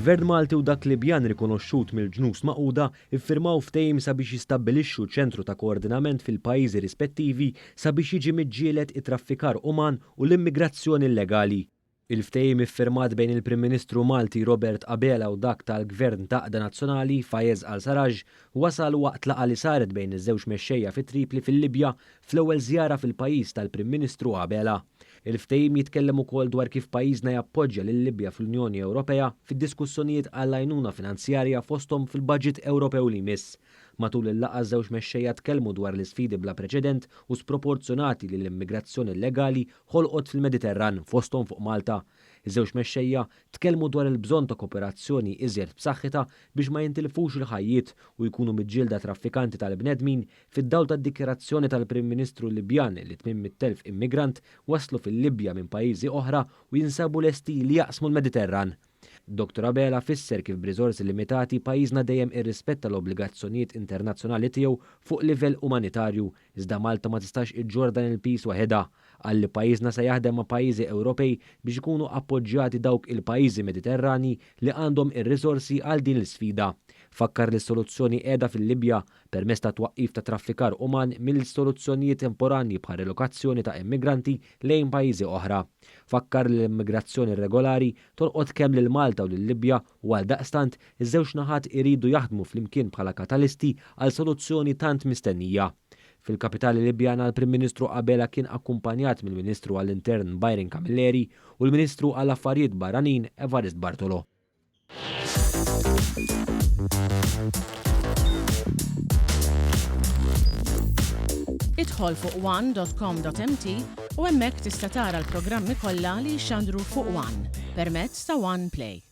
Il-Gvern Malti u dak Libjan rikonoxxut mill-Ġnus Magħquda ffirmaw ftehim sabiex jistabbilixxu ċentru ta' koordinament fil-pajjiżi rispettivi sabiex jiġi miġġieled it-traffikar uman u l-immigrazzjoni illegali. Il-ftehim iffirmat bejn il-Prim Ministru Malti Robert Abela u dak tal-Gvern ta' Għaqda Nazzjonali Fayez al-Sarraj wasal waqt laqgħa li saret bejn iż-żewġ mexxejja fi Tripli fil-Libja fl-ewwel żjara fil-pajjiż tal-Prim Ministru Abela. Il-ftehim jitkellem ukoll dwar kif pajjiżna jappoġġja lil-Libja fl-Unjoni Ewropea fid-diskussjonijiet għall-għajnuna finanzjarja fosthom fil-baġit Ewropew li jmiss. Matul il-laqgħa ż-żewġ mexxejja tkellmu dwar l-isfidi bla preċedent u sproporzjonati li l-immigrazzjoni illegali ħolqot fil-Mediterran fosthom fuq Malta. Iż-żewġ mexxejja tkellmu dwar il-bżonn ta' koperazzjoni iżjed b'saħħitha biex ma jintilfux il-ħajjiet u jkunu miġġielda traffikanti tal-bnedmin Fid-dawl tad-dikjarazzjoni tal-Prim Ministru Libjan li 800,000 immigrant waslu fil-Libja minn pajjiżi oħra u jinsabu lesti li jaqsmu l-Mediterran. Dottor Abela fisser kif b'riżorsi limitati pajjiżna dejjem irrispetta l-obbligazzjonijiet internazzjonali tiegħu fuq livell umanitarju iżda Malta ma tistax iġġorr dan il-piż waħedha. Qal li pajjiżna se jaħdem ma' pajjiżi Ewropej biex ikunu appoġġjati dawk il-pajjiżi Mediterranji li għandhom ir-riżorsi għal din l-isfida. Fakkar li s-soluzzjoni qiegħda fil-Libja permezz tat-twaqqif ta' traffikar uman mill-soluzzjonijiet temporanji bħar-relokazzjoni ta' immigranti lejn pajjiżi oħra. Fakkar li l-immigrazzjoni irregolari tolqot kemm lil Malta u lil-Libja u għaldaqstant iż-żewġ naħat iridu jaħdmu flimkien bħala katalisti għal soluzzjoni tant mistennija. Fil-kapitali Libjana l-Prim Ministru Abela kien akkumpanjat mill-Ministru għall-Intern Byron Camilleri u l-Ministru għall-Affarijiet Barranin Evarist Bartolo. Idħol fuq one.com.mt u hemmhekk tista' tara l-programmi kollha li jixxandru fuq One permezz ta' One Play.